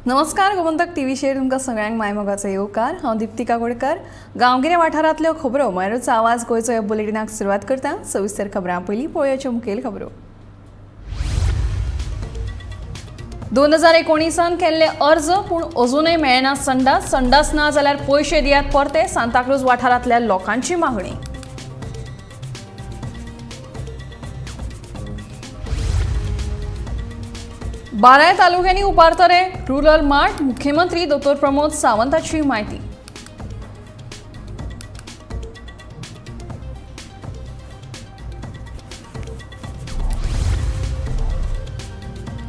नमस्कार, गोमंतक टीव्हीचेर तुमकां सगळ्यांक मायमोगाचो येवकार. हांव दीप्ती काकोडकर. गांवगिऱ्या वाठारांतल्यो खबरो मयूरचो आवाज गोंयचो ह्या बुलेटिनाक सुरवात करता. सविस्तर खबरां पयलीं पळोवयाच्यो मुखेल खबरो. 2019 केल्ले अर्ज पूण अजूनय मेळना संडास. संडास ना जाल्यार पयशे दियात परते, सांताक्रूज वाठारांतल्या लोकांची मागणी. बाराय तालुक्यांनी उबारतले रुरल मार्ट, मुख्यमंत्री डॉ प्रमोद सावंताची म्हायती.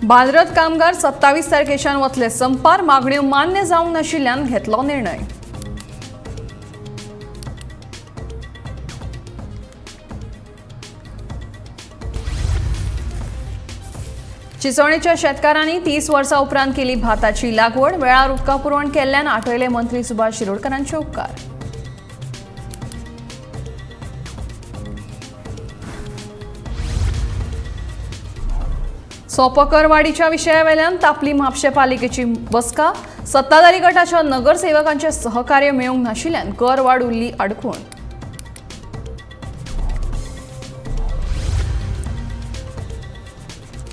बालरथ कामगार 27 तारखेच्यान वतले संपार, मागण्यो मान्य जावंक नाशिल्ल्यान घेतलो निर्णय. चिचोणेच्या शेतकारांनी 30 वर्सां उपरांत केली भाताची लागवड, वेळार उदका पुरवण केल्ल्यान आठयले मंत्री सुभाष शिरोडकरांचे उपकार. सोपकरवाडीच्या विशयावेल्यान तापली म्हापशें पालिकेची बसका. सत्ताधारी गटाच्या नगरसेवकांचे सहकार्य मेळूंक नाशिल्ल्यान करवाड उरली अडकून.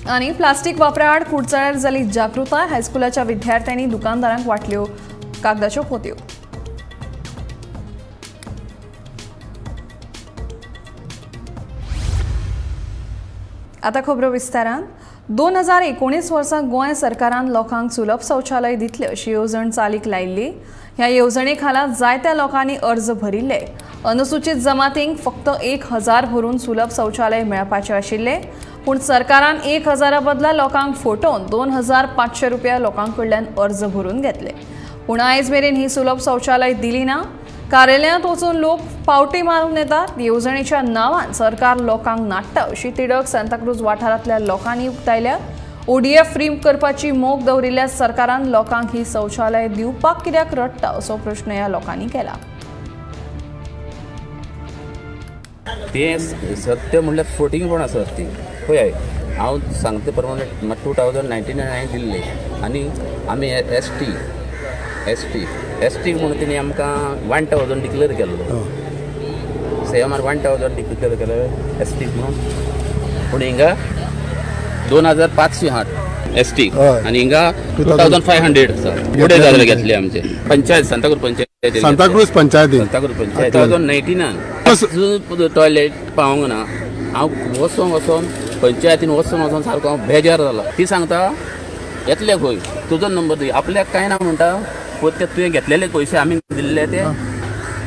आनी प्लास्टीक वापराआड कुडचड्यार जाली जागृताय. हायस्कुलाच्या विद्यार्थ्यांनी दुकानदारांक वांटल्यो कागदाच्यो पोत्यो. आतां खबरो विस्तारान. 2019 वर्सा गोंय सरकारान लोकांक सुलभ शौचालय दितले अशी येवजण चालीक लायिल्ली. ह्या येवजणे खाला जायत्या लोकांनी अर्ज भरिल्ले. अनुसूचित जमातींक फक्त 1000 भरून सुलभ शौचालय मेळपाचें आशिल्लें, पूण सरकारान 1000 बदला लोकांक फटोवन 2500 रुपया लोकां कडल्यान अर्ज भरून घेतले. पूण आयज मेरेन ही सुलभ शौचालय दिली ना. कार्यालयांत वचून लोक पावटी मारून येतात. येवजणेच्या नांवान सरकार लोकांक नाडटा अशी तिडक सांताक्रूज वाठारांतल्या लोकांनी उक्तायल्या. ओडीएफ फ्री करपाची मोख दवरिल्ल्या सरकारान लोकांक ही शौचालय दिवपाक कित्याक रडटा असो प्रश्न ह्या लोकांनी केला. ते सत्य म्हणल्यार फटींगपण आसा ती. पळय, हांव सांगता प्रमाणे 2019 हांवें दिल्ले आनी आमी एस टी एस टी म्हणून तेणी आमकां 1000 डिक्लेर केल्लो. सेमान 1000 डिक्लेर केलो एस टी म्हणून, पूण हिंगा 2500 आहात एस टी आनी हिंगा 2500 आसा. फुडें जाल्ले घेतले आमचे पंचायत, सांताक्रूज पंचायत, सांताक्रूज पंचायती, सांताक्रूज पंचायत 2019 टॉयलेट पावोंक ना. हांव वचोन वचोन पंचायतीन वचोन वचोन सारको हांव बेजार जाला. ती सांगता येतले खंय, तुजो नंबर दी. आपल्याक कांय ना म्हणटा, पळय तुवें घेतलेले पयशे आमी दिल्ले ते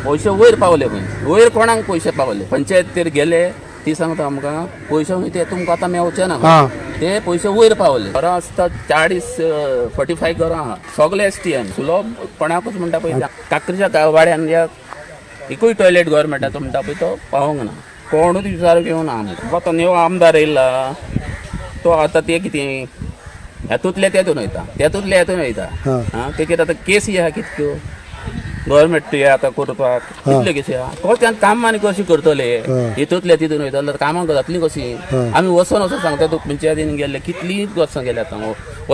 पयशे वयर पावले खंय, वयर कोणाक पयशे पावले. पंचायतीर गेले, ती सांगता आमकां पयशे खंय ते तुमकां आतां मेवचे ना, ते पयशे वयर पावले. घरां आसता 40-45 घरां आहा, सगळे एस टी एन सुलभ कोणाकूच म्हणटा पळय. काकरीच्या वाड्यान एकूय टॉयलेट गव्हर्मेंटाचो म्हणटा पळय तो पावोंक ना. कोणूच विचार घेवना. आतां न्हू आमदार येयला तो आतां ते कितें हेतूंतले तेतून वयता, तेतूंतले हेतून वयता. आं, तेचेर आतां केसी आहा कितक्यो गव्हर्मेंट आतां करपाक कितल्यो केसी आहा. कशें कामां आनी कशी करतले, हेतूंतले तितून वयता जाल्यार कामां जातलीं कशीं. आमी वचोन वचोन सांगता तूं पंचायतीन गेल्ले कितलीं वर्सां गेल्या आतां.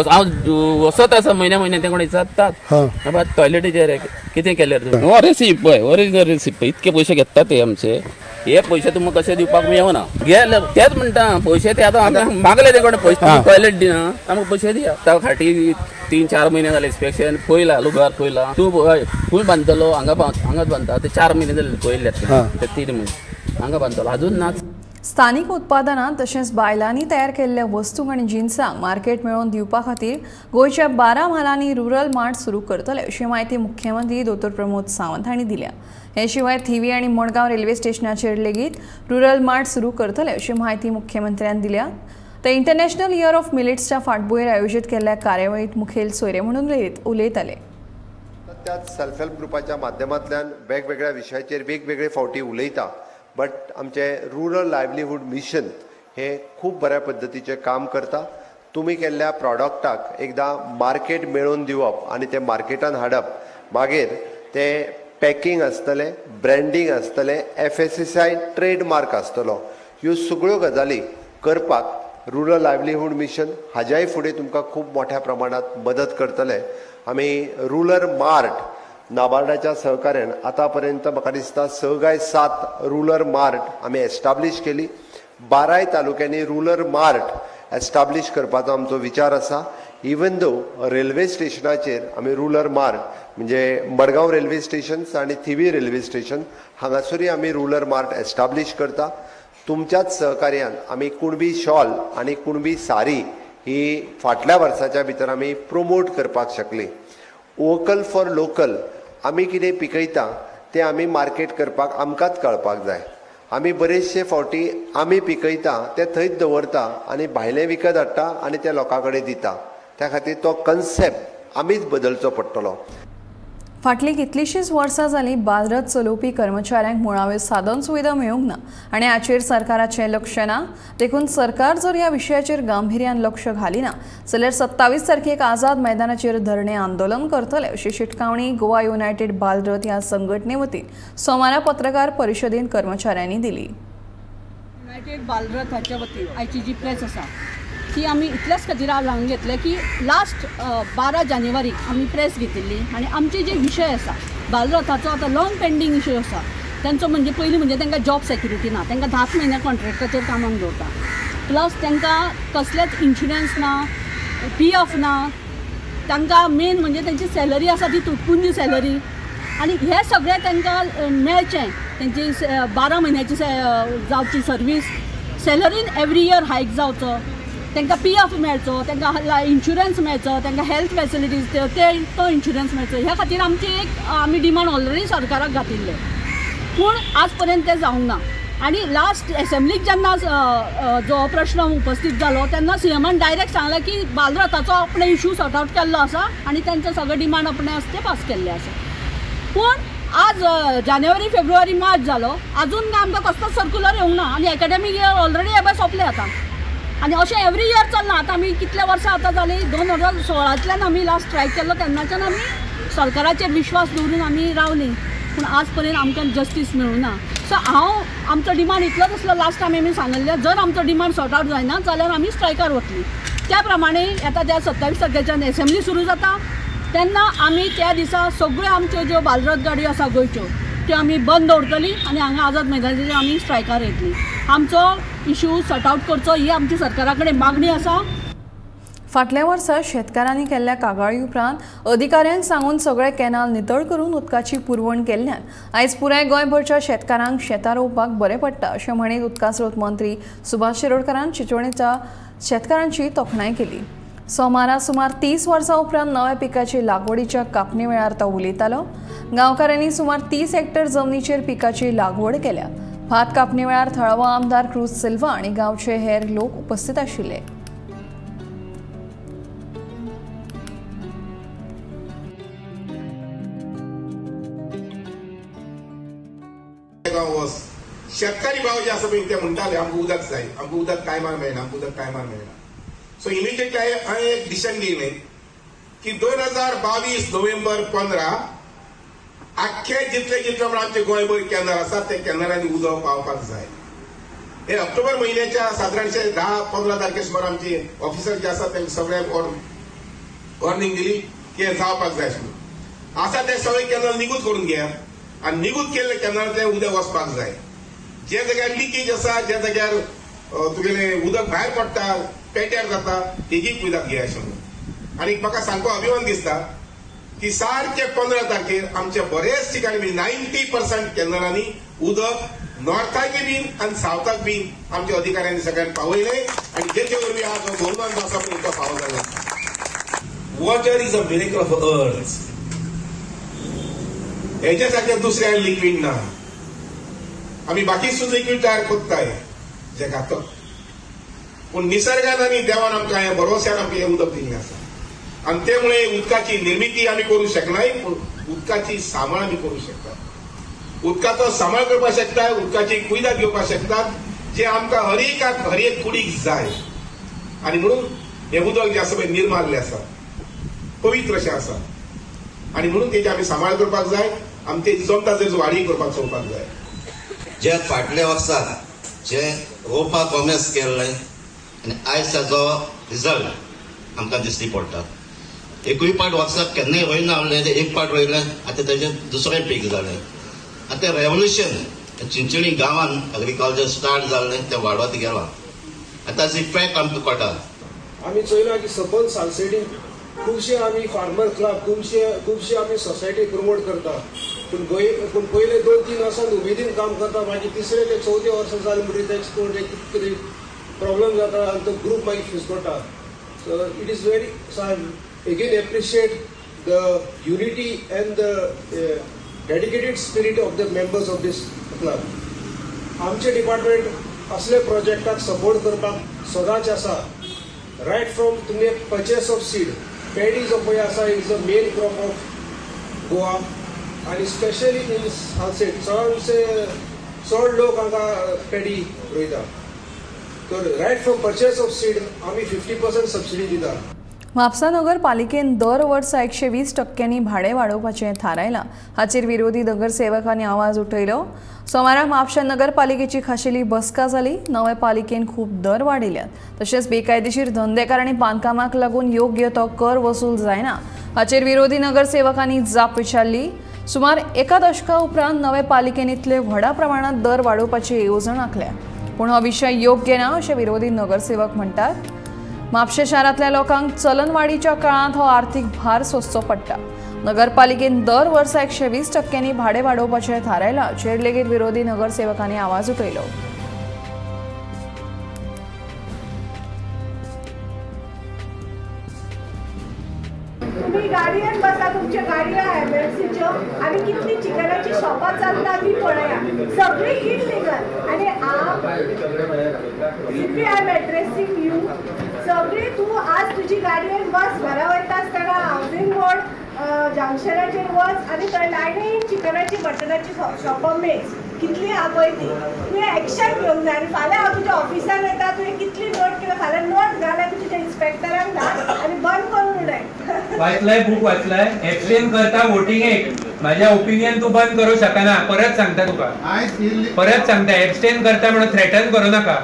हांव वचत आसा म्हयन्या म्हयन्या ते कोण विचारतात बाबा टॉयलेटीचेर कितें केल्यार तुवें. हो रेसिप पळय, ओरिजिनल रेसिप पळय, इतके पयशे घेतात ते आमचे. हे पयशे तुमकां कशे दिवपाक मेळना. गेले तेच म्हणटा पयशे ते आतां आमकां मागले ते कोण पयशे टॉयलेट दिना, आमकां पयशे दिया. आतां फाटीं 3-4 म्हयने जाले इन्स्पेक्शन पयला, लुगार पयला तूं खंय बांदतलो, हांगा हांगाच बांदता. ते 4 म्हयने जाले पयले, ते 3 म्हयने हांगा बांदतलो, अजून नाच. स्थानिक उत्पादनां तशेंच बायलांनी तयार केल्ल्या वस्तूंक आनी जिन्सांक मार्केट मेळोवन दिवपा खातीर गोंयच्या 12 म्हालांनी रुरल मार्ट सुरू करतले अशी म्हायती मुख्यमंत्री डॉ प्रमोद सावंत हांणी दिल्या. हे शिवाय थिवी आनी मडगांव रेल्वे स्टेशनाचेर लेगीत रुरल मार्ट सुरू करतले अशी म्हायती मुख्यमंत्र्यान दिल्या. ते इंटरनॅशनल इयर ऑफ मिलेट्सच्या फाटभुंयेर आयोजीत केल्ल्या कार्यावळींत मुखेल सोयरे म्हणून उलयताले. त्याच सेल्फ हेल्प ग्रुपाच्या माध्यमांतल्यान वेगवेगळ्या विशयाचेर वेगवेगळे फावटी उलयता. बट आमचें रुरल लायवलीहूड मिशन हें खूब बऱ्या पद्दतीचें काम करता. तुमी केल्ल्या प्रॉडक्टाक एकदां मार्केट मेळोवन दिवप आनी तें मार्केटान हाडप, मागीर तें पॅकिंग आसतलें, ब्रँडींग आसतलें, FSSAI trademark आसतलो. ह्यो सगळ्यो गजाली करपाक रुरल लायवलीहूड मिशन हाज्याय फुडें तुमकां खूब मोठ्या प्रमाणात मदत करतले. आमी रुरल मार्ट नाबार्डाच्या सहकार्यान आतां पर्यंत म्हाका दिसता 6 काय 7 रुरल मार्ट आमी एस्टाब्लीश केली. 12 तालुक्यांनी रुरल मार्ट एस्टाब्लीश करपाचो आमचो विचार आसा. इवन दो रेल्वे स्टेशनाचेर आमी रुरल मार्ट म्हणजे मडगांव रेल्वे स्टेशन आनी थिवी रेल्वे स्टेशन हांगासरूय आमी रुरल मार्ट एस्टाब्लीश करता. तुमच्याच सहकार्यान आमी कुणबी शॉल आनी कुणबी सारी ही फाटल्या वर्साच्या भितर आमी प्रोमोट करपाक शकली. वोकल फॉर लोकल, आमी कितें पिकयता तें आमी मार्केट करपाक आमकांच कळपाक जाय. आमी बरेचशे फावटी आमी पिकयता तें थंयच दवरता आनी भायलें विकत हाडटा आनी ते लोकां कडेन दिता. त्या खातीर तो कन्सेप्ट आमीच बदलचो पडटलो. फाटलीं कितलींशींच वर्सां जालीं बालरथ चलोवपी कर्मचाऱ्यांक मुळाव्यो साधन सुविधा मेळूंक ना आनी हाचेर सरकाराचें लक्ष ना. देखून सरकार जर ह्या विशयाचेर गांभिर्यान लक्ष घालिना जाल्यार 27 तारखेक आझाद मैदानाचेर धरणें आंदोलन करतले अशी शिटकावणी गोवा युनायटेड बालरथ ह्या संघटने वतीन सोमारा पत्रकार परिशदेंत कर्मचाऱ्यांनी दिली. युनायटेड बालरथ हाच्या वतीन आयची जी प्रेस आसा ती आमी इतल्याच खातीर हांगा घेतले की लास्ट 12 जानेवारीक आमी प्रेस घेतिल्ली आनी आमचे जे विशय आसा बालरथाचो आतां लाँग पेंडींग इशू आसा तेंचो म्हणजे पयलीं म्हणजे तांकां जॉब सेक्युरिटी ना, तांकां 10 म्हयने कॉन्ट्रॅक्टाचेर कामाक दवरता, प्लस तांकां कसलेच इन्शुरन्स ना, पी एफ ना, तांकां मेन म्हणजे तेंची सॅलरी आसा ती तुटपुंजी सॅलरी आनी हे सगळें तांकां मेळचें, तेंची 12 म्हयन्याची जावची सर्वीस, सॅलरीन एवरी इयर हायक जावचो, तांकां पी एफ मेळचो, तांकां इन्शुरन्स मेळचो, तांकां हेल्थ फेसिलिटीज ते तो इन्शुरन्स मेळचो. ह्या खातीर आमची एक आमी डिमांड ऑलरेडी सरकाराक घातिल्ले, पूण आज पर्यंत तें जावंक ना. आनी लास्ट एसेंब्लीक जेन्ना जो प्रश्न उपस्थीत जालो तेन्ना सी एमान डायरेक्ट सांगलें की बालरथाचो आपणे इशू सॉर्ट आवट केल्लो आसा आनी तेंचे सगळे डिमांड आपणे आसा ते पास केल्ले आसा. पूण आज जानेवारी फेब्रुवारी मार्च जालो, आजून आमकां कसलोच सर्कुलर येवंक ना आनी एकाडेमीक इयर ऑलरेडी हें सोंपलें आतां. आनी अशें एवरी इयर चल्लां. आतां आमी कितले वर्सां आतां जालीं, 2016तल्यान आमी लास्ट स्ट्रायक केल्लो तेन्नाच्यान आमी सरकाराचेर विश्वास दवरून आमी रावलीं, पूण आज पर्यंत आमकां जस्टीस मेळूं ना. सो हांव आमचो डिमांड इतलोच आसलो, लास्ट टायम आमी सांगिल्लें जर आमचो डिमांड सॉर्ट आवट जायना जाल्यार आमी स्ट्रायकार वतलीं. त्या प्रमाणे येता त्या 27 तारखेच्यान एसेंब्ली सुरू जाता तेन्ना आमी त्या दिसा सगळ्यो आमच्यो ज्यो बालरथ गाडयो आसा गोंयच्यो त्यो आमी बंद दवरतली आनी हांगा आझाद मैदानाचेर आमी स्ट्रायकार येतली. आमचो इशू सॉर्ट आवट करचो ही आमची सरकारा कडेन मागणी आसा. फाटल्या वर्सा शेतकारांनी केल्ल्या कागाळी उपरांत अधिकाऱ्यांक सांगून सगळे कॅनाल नितळ करून उदकाची पुरवण केल्ल्यान आयज पुराय गोंयभरच्या शेतकारांक शेतां रोवपाक बरें पडटा अशें म्हणीत उदका स्रोत मंत्री सुभाष शिरोडकारान चिंचोणेच्या शेतकारांची तोखणाय केली. सोमारा सुमार 30 वर्सां उपरांत नव्या पिकाची लागवडीच्या कापणी वेळार तो उलयतालो. गांवकारांनी सुमार 30 हेक्टर जमनीचेर पिकाची लागवड केल्या. भात कापणी वेळार थळावो आमदार क्रूज सिल्वा आनी गांवचे हेर लोक उपस्थित आशिल्ले. शेतकारी भाव जे आसा पळय ते म्हणटाले आमकां उदक जाय, आमकां उदक टायमार मेळना, आमकां उदक टायमार मेळना. सो इमिजिएटली हांवें एक डिसिजन घेतलें की 2022 नोव्हेंबर 15 आख्खे जितले जितले म्हण आमचे गोंयभर कॅनल आसा ते कॅनलांनी उदक पावपाक जाय. हे ऑक्टोबर म्हयन्याच्या सादारणशे 10-15 तारखे सुमार आमचे ऑफिसर जे आसा तांकां सगळ्यांक वॉर्निंग दिली की हें जावपाक जाय म्हणून. आसा ते सगळे कॅनल निगूत करून घेया आनी निगूत केल्ले कॅनलांतल्यान उदक वचपाक जाय. जे जाग्यार लिकेज आसा, ज्या जाग्यार तुगेलें उदक भायर पडटा, पेट्यार जाता, तेजी उदक घेया अशें म्हणून. आनी म्हाका सामको अभिमान दिसता की सारके 15 तारखेर आमच्या बरेच ठिकाणी म्हणजे 90% कॅनलांनी उदक नॉर्थाक बीन आनी सावथाक बीन आमच्या अधिकाऱ्यांनी सगळ्यांनी पावयलें आनी जेचे वरवीं आज हो भोवमान जो आसा पळय तो फावो जाला. Water is a miracle of earth. हेच्या सारकें दुसऱ्या लिक्वीड ना. आमी बाकी सुद्दां लिक्वीड तयार करताय जे घातक, पूण निसर्गान आनी देवान आमकां हें भरोश्यान आमकां हें उदक दिल्लें आसा आनी त्यामुळे उदकाची निर्मिती आमी करूं शकनाय, पूण उदकाची सांबाळ आमी करूं शकतात. उदकाचो सांबाळ करपाक शकता, उदकाची कुयदाद घेवपाक शकतात, जे आमकां हर एकाक हर एक कुडीक जाय. आनी म्हणून हें उदक जें आसा पळय निर्माल्लें आसा, पवित्र अशें आसा आनी म्हणून तेजी आमी सांबाळ करपाक जाय. आमी तेजी जमता जर वाडी करपाक चोवपाक जाय. जे फाटल्या वर्साक जे रोपा कोमेस केल्लें आनी आयज ताजो रिजल्ट आमकां दिश्टी पडटा. एकूय पाट वर्साक केन्नाय रोयना आहलें, तें एक पाट रोयलें, आतां ताजें दुसरें पीक जालें. आतां रेवोल्युशन चिंचणी गांवान एग्रीकल्चर स्टार्ट जालें, तें वाडत गेलां. आतां ताजो इफेक्ट आमकां कळटा. आमी चोयलां की सबंद सालसेटीन खुबशे आमी फार्मर क्लब, खुबशे आमी सोसायटी प्रमोट करता, पूण पूण पयले 2-3 वर्सां उमेदीन काम करता, मागीर तिसरे ते चवथे वर्सा जालें म्हणटकीर तें कितें प्रॉब्लम जाता आनी तो ग्रूप मागीर फिसकटा. So it is very, so I again appreciate the unity and the dedicated spirit of the members of this club. आमचे डिपार्टमेंट असले प्रोजेक्टाक सपोर्ट करपाक सदांच आसा. रायट फ्रॉम तुमी पर्चेस ऑफ सीड, पेडी जो पळय आसा is the main crop of Goa आनी स्पेशली इन सालसेट चडशे चड लोक हांगा पेडी रोयता. तर right from purchase of seed आमी 50% सबसिडी दिता. म्हापसा नगरपालिकेन दर वर्सा 120% भाडें वाडोवपाचें थारायलां. हाचेर विरोधी नगरसेवकांनी आवाज उठयलो. सोमारा म्हापशा नगरपालिकेची खाशेली बसका जाली. नवे पालिकेन खूब दर वाडयल्यात, तशेंच बेकायदेशीर धंदेकार आनी बांदकामाक लागून योग्य तो कर वसूल जायना. हाचेर विरोधी नगरसेवकांनी जाप विचारली. सुमार एका दशका उपरांत नवे पालिकेन इतले व्हडा प्रमाणात दर वाडोवपाची येवजण आंखल्या, पूण हो विशय योग्य ना अशें विरोधी नगरसेवक म्हणटात. म्हापशें शारांतल्या लोकांक चलनवाडीच्या काळांत हो आर्थीक भार सोंसचो पडटा. नगरपालिकेन दर वर्सा 120% भाडें वाडोवपाचें थारायलां, चेर लेगीत विरोधी नगरसेवकांनी आवाज उठयलो. तुम्ही गाडयेन बसा, तुमच्या गाडयो एमएमसीच्यो आनी कितली चिकनाची शॉपां चलता ती पळया, सगळी इलिगल. आनी हांव CP I am addressing you, सगळी तूं आज तुजी गाडयेन बस, घरा वयता आसतना हावजींग बोर्ड जंक्शनाचेर वच आनी थंय लायनीन चिकनाची मटनाची शॉपां मेज कितली आहा पळय ती. तुवें एक्शन घेवंक जाय. आनी फाल्यां हांव तुज्या ऑफिसान येता, तुवें कितली नोट केल्या फाल्यां नोट घाल आनी तुज्या इन्स्पेक्टराक धाड आनी बंद करून उडय. वाचलाय बूक वाचलाय, एक्सप्लेन करता वोटिंग एक माझ्या ओपिनियन तूं बंद करूं शकना. परत सांगता तुका, परत सांगता, एबस्टेन करता म्हणून थ्रेटन करूं नाका.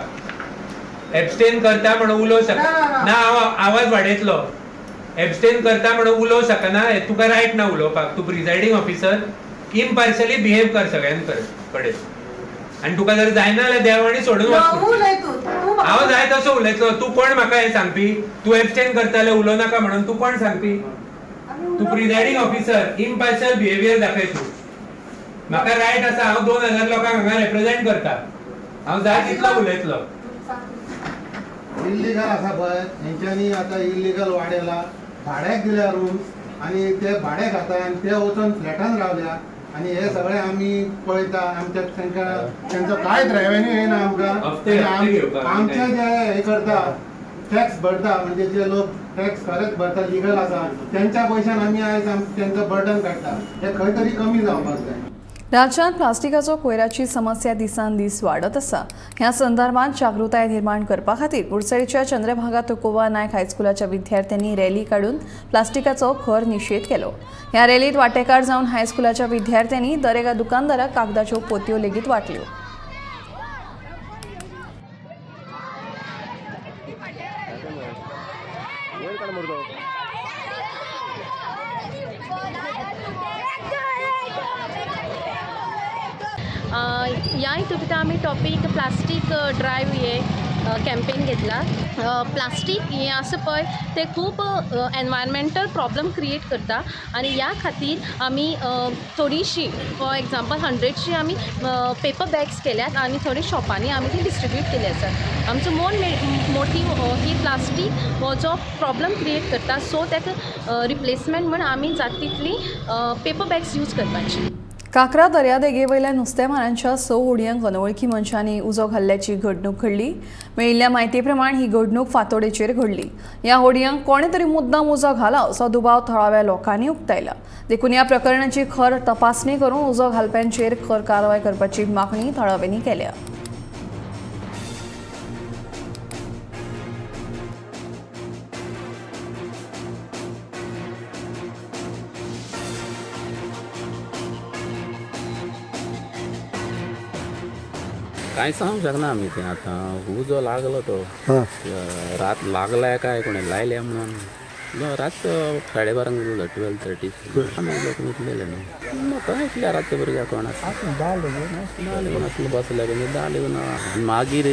एबस्टेन करता म्हणून उलोवं शकना ना, हांव आवाज वाडयतलो. एबस्टेन करता म्हणून उलोवं शकना, तुका रायट ना उलोवपाक. तूं प्रिजायडींग ऑफिसर, इम्पार्शली बिहेव कर सगळ्यां कडेन. आनी तुका जर जायना जाल्यार देव आनी सोडून वच. हांव जाय तसो उलयतलो. तूं कोण म्हाका हें सांगपी? तूं एबस्टेन करताले उलोवं नाका म्हणून तूं कोण सांगपी? तूं प्रिजायडींग ऑफिसर, इम्पार्शल बिहेवियर दाखय तूं. म्हाका रायट आसा, हांव 2000 लोकांक हांगा रिप्रेझेंट करता, हांव जाय तितलो उलयतलो. इल्लिगल आसा पळय हेंच्यांनी आतां इल्लिगल वाडयला, भाड्याक दिल्या रूम्स आनी ते भाडे खाता आनी ते वचून फ्लॅटान रावल्या. आनी हे सगळे आमी पळयता, आमच्या तांकां तेंचो कांयच रेवेन्यू येना आमकां. आमचे जे हे करता टॅक्स भरता, म्हणजे जे लोक टॅक्स खरेंच भरता लिगल आसा तेंच्या पयशान आमी आयज तेंचो बर्डन काडटा. हे खंय तरी कमी जावपाक जाय. राज्यांत प्लास्टिकाचो कोयराची समस्या दिसान दीस वाडत आसा. ह्या संदर्भात जागृताय निर्माण करपा खातीर कुडचडेच्या चंद्रभागा तुकोबा नायक हायस्कुलाच्या विद्यार्थ्यांनी रॅली काडून प्लास्टिकाचो खर निशेध केलो. ह्या रॅलीत वांटेकार जावन हायस्कुलाच्या विद्यार्थ्यांनी दरेका दुकानदाराक कागदाच्यो पोतयो लेगीत वांटल्यो. ह्या हितून भितर आमी टॉपीक प्लास्टीक ड्रायव्ह हे कॅम्पेन घेतला. प्लास्टीक हें आसा पळय तें खूब एनवायरमेंटल प्रॉब्लम क्रिएट करता आनी ह्या खातीर आमी थोडीशी फॉर एग्जाम्पल 100शी आमी पेपर बॅग्स केल्यात आनी थोडे शॉपांनी आमी ती डिस्ट्रिब्यूट केली आसात. आमचो मोन मोटीव की प्लास्टीक हो जो प्रॉब्लम क्रिएट करता सो ताका रिप्लेसमेंट म्हूण आमी जाता तितली पेपर बॅग्स यूज करपाची. काकरा दर्यादेगेवयल्या नुस्तेमारांच्या 6 होडयांक अनवळखी मनशांनी उजो घाल्ल्याची घडणूक घडली. मेळिल्ल्या म्हायती प्रमाण ही घडणूक फातोडेचेर घडली. ह्या होडयांक कोणे तरी मुद्दाम उजो घाला असो दुबाव थळाव्या लोकांनी उक्तायला. देखून ह्या प्रकरणाची खर तपासणी करून उजो घालप्यांचेर खर कारवाय करपाची मागणी थळाव्यांनी केल्या. कांय सांगूंक शकना आमी तें आतां उजो लागलो तो रात लागलाय काय कोणें लायल्या म्हणून रात 12:30 जालो 12:30 आमी लोक न्हिदलेले न्हू म्हाका इतल्या रातच्या भुरग्याक कोण आसा कोण आसलो बसले बीन दाले ना. मागीर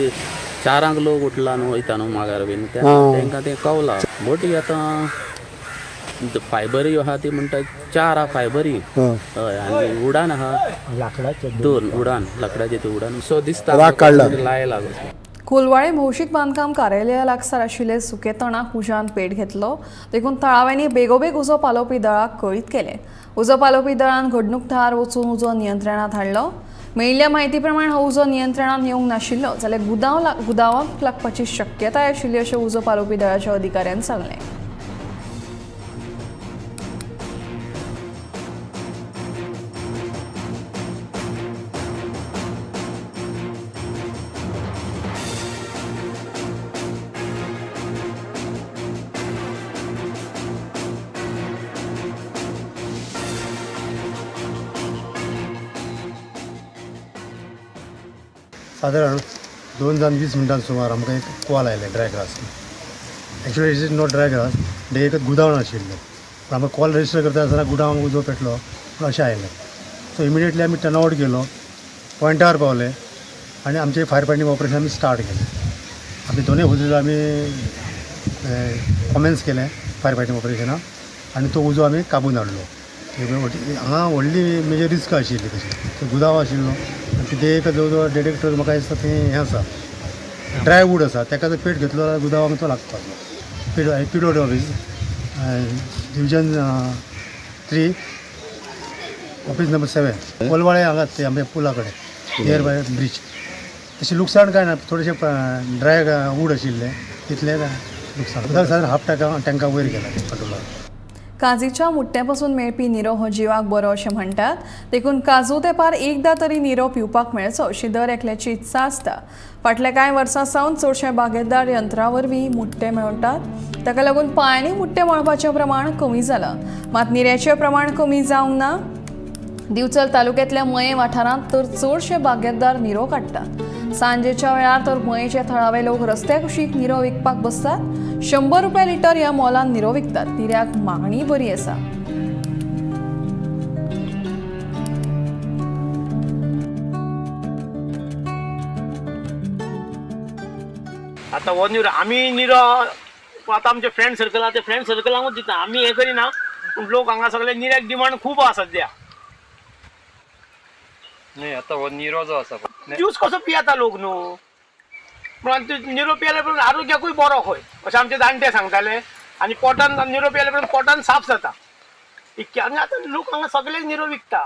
4 लोक उठला न्हू वयता न्हू मागार बीन तेंकां तें कवला बोटी आतां फायबरी आहा ती म्हणटा 4 आहा फायबरी हय आनी उडान आहा 2 उडान लाकडाचे ते उडान सो दिसता लायला. कोलवाळे भौशीक बांदकाम कार्यालया लागसार आशिल्ले सुके तणाक उज्यान पेट घेतलो देखून थळाव्यांनी बेगोबेग उजो पालोवपी दळाक कळीत केलें. उजो पालोवपी दळान घडणूक थळार वचून उजो नियंत्रणांत हाडलो. मेळिल्ल्या म्हायती प्रमाण हो उजो नियंत्रणांत येवंक नाशिल्लो जाल्यार गुदांवाक लागपाची शक्यताय आशिल्ली अशें उजो पालोवपी दळाच्या अधिकाऱ्यान सांगलें. सादारण 2:20 सुमार आमकां एक कॉल आयले dry grass. Actually it is not dry grass, ते एक गुदांव आशिल्लें पूण आमकां कॉल रजिस्टर करता आसतना गुदांवांक उजो पेटलो पूण अशें आयलें. सो इमिडिएटली आमी टर्न आवट केलो, पॉयंटार पावले आनी आमचें फायर फायटींग ऑपरेशन आमी स्टार्ट केलें. आमी दोनूय हुजीर आमी कॉमेन्स केलें फायर फायटींग ऑपरेशनाक आनी तो उजो आमी काबून हाडलो. हांगा व्हडली मेजर रिस्क आशिल्ली तशी तो गुदांव आशिल्लो आनी ते एक जवळ जवळ 1.5 हेक्टर म्हाका दिसता थंय हें आसा ड्राय वूड आसा ताका जर पेट घेतलो जाल्यार गुदांवांक तो लागपाचो. PWD office division 3 office number 7 Colvale हांगा ते आमच्या पुला कडेन नियर बाय ब्रिज. तशें लुकसाण कांय ना, थोडेशें ड्राय वूड आशिल्लें तितलें लुकसाण. सादारण हाफ टँका वयर गेला पेट्रोलाक. काजीच्या मुट्ट्यापासून मेळपी निरो हो जिवाक बरो अशें म्हणटात देखून काजू तेंपार एकदां तरी निरो पिवपाक मेळचो अशी दर एकल्याची इत्सा आसता. फाटल्या कांय वर्सां सावन चडशे बागेतदार यंत्रा वरवीं मुट्टे मेळटात ताका लागून पांयांनी मुट्टे मळपाचें प्रमाण कमी जालां. मात निऱ्याचें प्रमाण कमी जावंक ना. दिवचल तालुक्यांतल्या मयें वाठारांत तर चडशे बागेतदार निरो काडटात. सांजेच्या वेळार तर मयेचे थळावे लोक रस्त्या कुशीक निरो विकपाक बसतात. 100 रुपया लिटर ह्या मोलान निरो विकतात. निऱ्याक मागणी बरी आसा. आतां हो निरो आमी निरो आतां आमचे फ्रेंड सर्कल आहा ते फ्रेंड सर्कलांकूच दिता आमी हें करिना पूण लोक हांगा सगळे निऱ्याक डिमांड खूब आसा सद्या. न्ही आतां हो निरो जो आसा ज्यूस कसो पियेता लोक न्हू पूण निरो पियेले पूण आरोग्याकूय बरो खंय अशें आमचे जाणटे सांगताले आनी पोटान निरो पियेले पूण पोटान साफ जाता इतके. आनी आतां लोक हांगा सगळे निरो विकता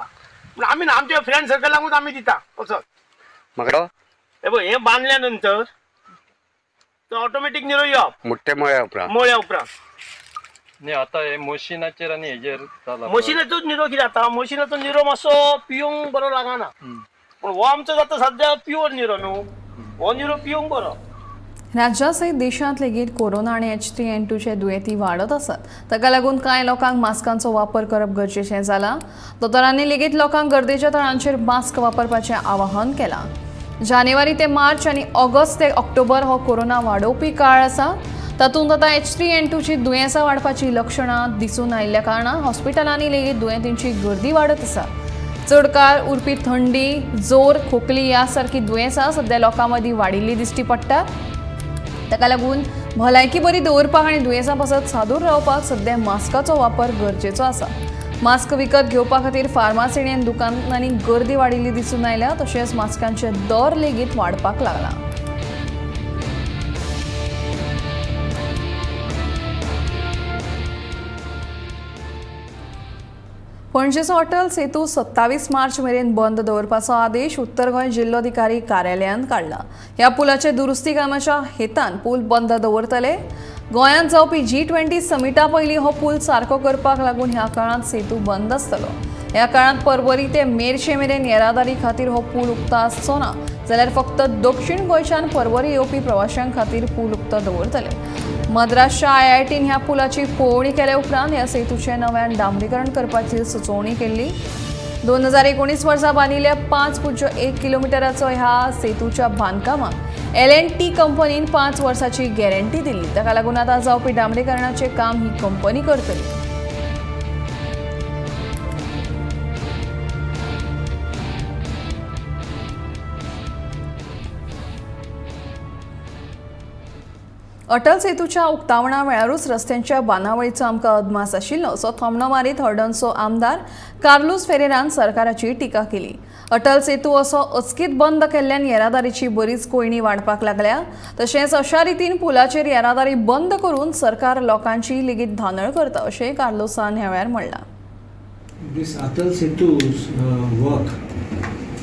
पूण आमी ना आमच्या फ्रेंड सर्कलांकूच आमी दिता वचत. म्हाका हे पळय हें बांदल्या नंतर तो ऑटोमॅटीक निरो येवप मुट्टे मळ्या उपरांत मळ्या उपरांत. न्ही आतां हे मशिनाचेर आनी हेजेर जाला. मशिनाचोच निरो कितें जाता मशिनाचो निरो मातसो पिवंक बरो लागना पूण हो आमचो जाता सद्या प्युअर निरो न्हू हो निरो पिवंक बरो. राज्या सयत देशांत लेगीत कोरोना आनी H3N2चे दुयेंती वाडत आसात. ताका लागून कांय लोकांक मास्कांचो वापर करप गरजेचें जालां. दोतोरांनी लेगीत लोकांक गर्देच्या थळांचेर मास्क वापरपाचें आवाहन केलां. जानेवारी ते मार्च आनी ऑगस्ट ते ऑक्टोबर हो कोरोना वाडोवपी काळ आसा. तातूंत आतां H3N2ची दुयेंसां वाडपाची लक्षणां दिसून आयिल्ल्या कारणान हॉस्पिटलांनी लेगीत दुयेंतींची गर्दी वाडत आसा. चड काळ उरपी थंडी, जोर, खोकली ह्या सारकी दुयेंसां सद्या लोकां मदीं वाडिल्ली दिश्टी पडटात. ताका लागून भलायकी बरी दवरपाक आनी दुयेंसां पासत सादूर रावपाक सद्या मास्काचो वापर गरजेचो आसा. मास्क विकत घेवपा खातीर फार्मासींनी आनी दुकानांनी गर्दी वाडिल्ली दिसून आयल्या. तशेंच मास्कांचे दर लेगीत वाडपाक लागला. पणजेचो अटल सेतू 27 मार्च मेरेन बंद दवरपाचो आदेश उत्तर गोंय जिल्लोधिकारी कार्यालयान काडला. ह्या पुलाचे दुरुस्ती कामाच्या हेतान पूल बंद दवरतले. गोंयांत जावपी G20 समिटा पयलीं हो पूल सारको करपाक लागून ह्या काळांत सेतू बंद आसतलो. ह्या काळांत पर्वरी ते मेरशे मेरेन येरादारी खातीर हो पूल उक्तो आसचो ना जाल्यार फक्त दक्षिण गोंयच्यान पर्वरी येवपी प्रवाशां खातीर पूल उक्तो दवरतले. मद्रासच्या IITन ह्या पुलाची पळोवणी केल्या उपरांत ह्या सेतूचें नव्यान डांबरीकरण करपाची सुचोवणी केल्ली. 2019 वर्सा बांदिल्ल्या 5.1 किलोमिटराचो ह्या सेतूच्या बांदकामाक L&T कंपनीन 5 वर्साची गॅरंटी दिल्ली. ताका लागून आतां जावपी डांबरीकरणाचें काम ही कंपनी करतली. अटल सेतूच्या उक्तावणा वेळारूच रस्त्यांच्या बांदावळीचो आमकां अदमास आशिल्लो असो थोमणो मारीत हळदणचो आमदार कार्लूस फेरेरान सरकाराची टिका केली. अटल सेतू असो अचकीत बंद केल्ल्यान येरादारीची बरीच कोयणी वाडपाक लागल्या. तशेंच अशा रितीन पुलाचेर येरादारी बंद करून सरकार लोकांची लेगीत धानळ करता अशें कार्लूसान ह्या वेळार म्हणलां. This Atal Setu's work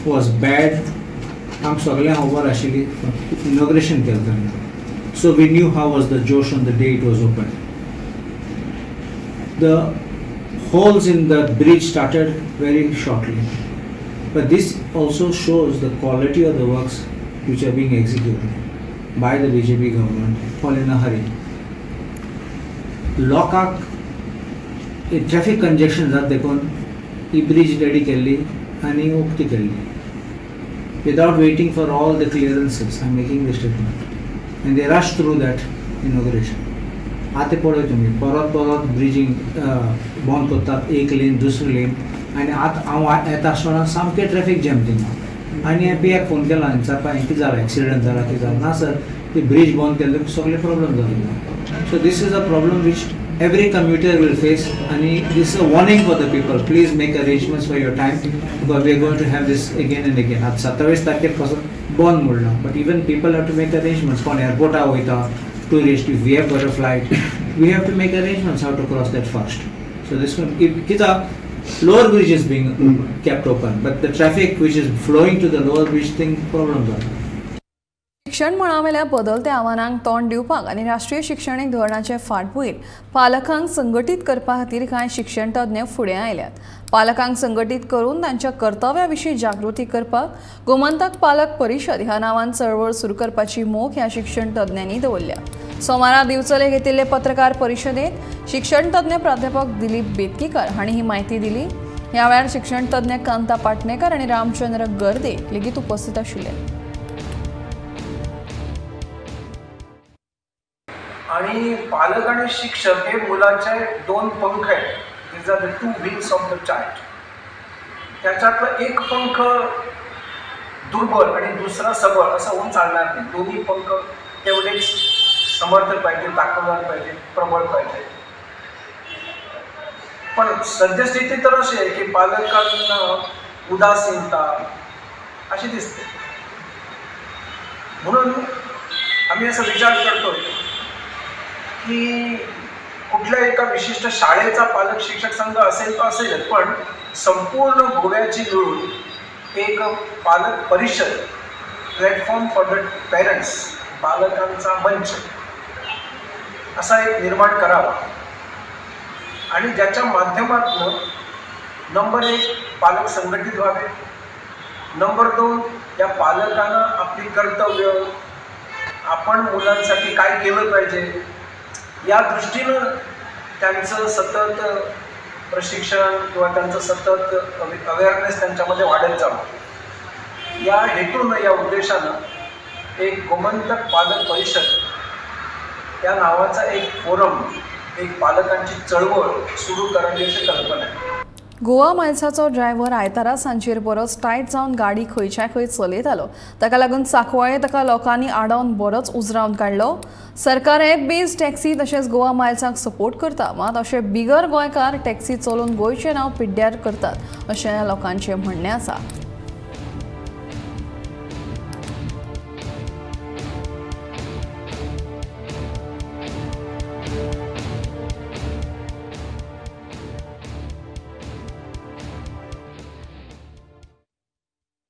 was bad. आमकां सगळ्यांक खबर आशिल्ली इनॉग्रेशन केलें तेन्ना. So we knew how was the josh on the day it was opened. The holes in the bridge started very shortly. But this also shows the quality of the works which are being executed by the BJP government, all in a hurry. लोकांक traffic congestion जाता देखून ही bridge ready केल्ली आनी उक्ती केल्ली without waiting for all the clearances. I am making the statement. And they rushed through that inauguration. आतां पळय तुमी परत परत ब्रिजींग बंद करतात, एक लेन दुसरी लेन, आनी आतां हांव येता आसतना सामकें ट्रॅफिक जॅम थिंगा. आनी हांवें पी.आयक फोन केला विचारपा कितें जालां, एक्सिडंट जाला कितें जालां. ना सर, ती ब्रीज बंद केल्ले सगळे प्रॉब्लम जाले. So this is a problem which every commuter will face, आनी this is a warning for the people. Please make arrangements for your time because we are going to have this again and again. आतां 27 तारखेर पासून बंद म्हणलां, but even people have to make arrangements. कोण एअरपोर्टा वयता, tourist, if we have got a flight, we have to make arrangements how to cross that fast. So this one, if lower bridge is being kept open, but the traffic which is flowing to the lower bridge thing problems are. शिक्षण मळावेल्या बदलत्या आव्हानांक तोंड दिवपाक आनी राष्ट्रीय शिक्षणीक धोरणाचे फाटभूंयेर पालकांक संघटीत करपा खातीर कांय शिक्षण तज्ञ फुडें आयल्यात. पालकांक संघटीत करून तांच्या कर्तव्या विशीं जागृती करपाक गोमंतक पालक परिशद ह्या नांवान चळवळ सुरू करपाची मोख ह्या शिक्षण तज्ञांनी दवरल्या. सोमारा दिवचले घेतिल्ले पत्रकार परिशदेंत शिक्षण तज्ञ प्राध्यापक दिलीप बेतकीकर हांणी ही म्हायती दिली. ह्या वेळार शिक्षण तज्ञ कांता पाटणेकर आनी रामचंद्र गर्दे लेगीत उपस्थित आशिल्ले. आणि पालक आणि शिक्षक हे मुलाचे दोन पंख आहेत. These are the two wings of the child. त्याच्यातलं एक पंख दुर्बल आणि दुसरा सबळ असं होऊन चालणार नाही. दोन्ही पंख तेवढेच समर्थ पाहिजे, ताकदवान पाहिजे, प्रबळ पाहिजे. पण सद्यस्थिती तर अशी आहे की पालकांना उदासीनता अशी दिसते. म्हणून आम्ही असा विचार करतोय की कुठल्या एका विशिष्ट शाळेचा पालक शिक्षक संघ असेल तर असेलच, पण संपूर्ण गोव्याची मिळून एक पालक परिषद, प्लॅटफॉर्म फॉर the parents, पालकांचा मंच असा एक निर्माण करावा आणि ज्याच्या माध्यमातून नंबर 1 पालक संघटित व्हावे, नंबर 2 या पालकांना आपली कर्तव्य, आपण मुलांसाठी काय केलं पाहिजे या दृष्टीनं त्यांचं सतत प्रशिक्षण किंवा त्यांचं सतत अवेअरनेस त्यांच्यामध्ये वाढत जावं या हेतूनं, या उद्देशानं एक गोमंतक पालक परिषद या नावाचा एक फोरम, एक पालकांची चळवळ सुरू करावी अशी कल्पना आहे. गोवा मायल्साचो ड्रायव्हर आयतारा सांजेर बरोच टायट जावन गाडी खंयच्या खंय चलयतालो. ताका लागून सांकवाळे ताका लोकांनी आडावन बरोच उजरावन काडलो. सरकार एप बेज टॅक्सी तशेंच गोवा मायल्साक सपोर्ट करता, मात अशे बिगर गोंयकार टॅक्सी चलोवन गोंयचें नांव पिड्ड्यार करतात अशें लोकांचें म्हणणें आसा.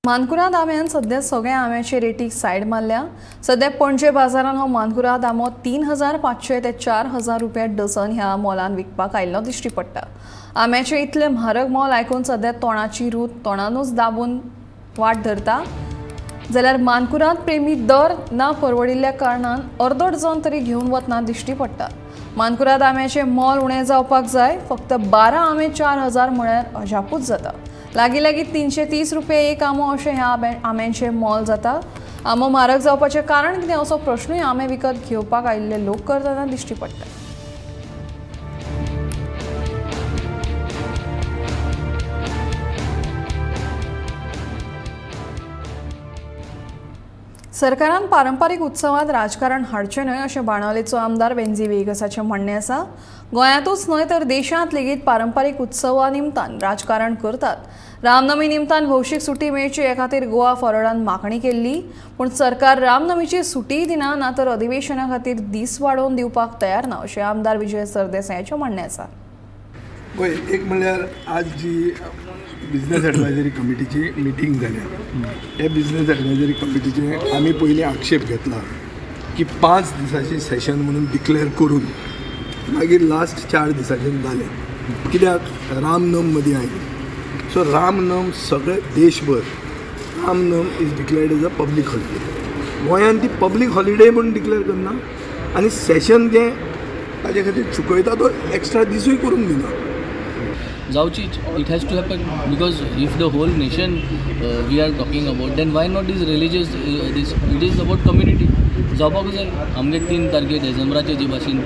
मानकुराद आंब्यान सध्या सगळ्या आंब्याचे रेटीक सायड मारल्या. सध्या पणजे बाजारान हो मानकुराद आंबो 3500 ते 4000 रुपया डझन ह्या मोलान विकपाक आयिल्लो दिश्टी पडटा. आंब्याचे इतले म्हारग मोल आयकून सध्या तोंडाची रूत तोंडानूच दाबून वाट धरता. जाल्यार मानकुराद प्रेमी दर ना परवडिल्ल्या कारणान अर्दो डझन तरी घेवन वतना दिश्टी पडटा. मानकुराद आंब्याचे मोल उणें जावपाक जाय. फक्त 12 आंबे 4000 म्हळ्यार अजापूच जाता. लागीं लागीं 330 रुपये एक आंबो अशें ह्या आंब्यांचें मोल जाता. आंबो म्हारग जावपाचें कारण कितें असो प्रश्नूय आंबे विकत घेवपाक आयिल्ले लोक करतना दिश्टी पडटा. सरकारान पारंपारीक उत्सवांत राजकारण हाडचें न्हय अशें बाणावलेचो आमदार वेंझी वेगसाचें म्हणणें आसा. गोंयांतूच न्हय तर देशांत लेगीत पारंपारीक उत्सवा निमतान राजकारण करतात. रामनमी निमतान भौशीक सुटी मेळची हे खातीर गोवा फॉरवर्डान मागणी केल्ली, पूण सरकार रामनमीची सुटीय दिना ना तर अधिवेशना खातीर दीस वाडोवन दिवपाक तयार ना अशें आमदार विजय सरदेसायाचें म्हणणें आसा. पळय, एक म्हणल्यार आज जी बिजनेस एडवायजरी कमिटीची मिटींग जाल्या, हे बिजनेस एडवायजरी कमिटीचे आमी पयलीं आक्षेप घेतला की 5 दिसांचे सेशन म्हणून डिक्लेअर करून मागीर लास्ट 4 दिसांचें जालें. कित्याक रामनम मदीं आयली. सो रामनम सगळे देशभर Ramnam is declared as a public holiday. गोंयांत ती पब्लीक हॉलिडे म्हणून डिक्लेअर करना आनी सेशन जें ताजे खातीर चुकयता तो एक्स्ट्रा दिसूय करूंक दिना. जावचीच, it has to happen because if the whole nation we are talking about, then why not this religious this it is about community. जावपाक जाय. आमगे 3 तारखे डिसेंबराचे जे भाशेन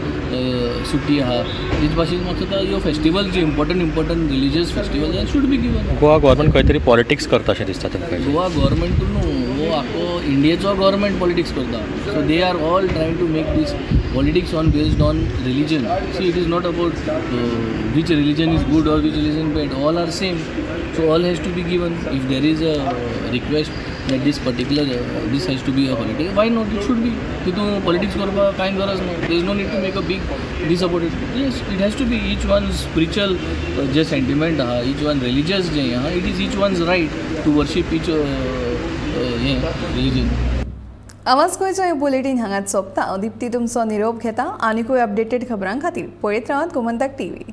सुटी आहा तेच भाशेन म्हाका ह्यो festival J important religious festival should be given. Goa government खंय तरी पॉलिटिक्स करता अशें दिसता तुमकां? गोवा गव्हर्मेंट न्हू, हो आख्खो इंडियेचो गव्हर्मेंट पॉलिटिक्स करता. So they are all trying to make this politics on based on religion. See, it is not about which religion is good or which religion bad. All are same. So all has to be given. If there is a request that this particular this has to be a holiday, why not? It should be. तितून politics करपाक कांय गरज ना. There is no need to make a big this about it. Yes, it has to be each one spiritual J sentiment आहा, each one religious जें आहा, it is each one's right to worship each हें religion. आवाज गोंयचो हे bulletin हांगाच सोंपता. दीप्ती तुमचो निरोप घेता. आनिकूय अपडेटेड खबरां खातीर पळयत रावात गोमंतक टीव्ही.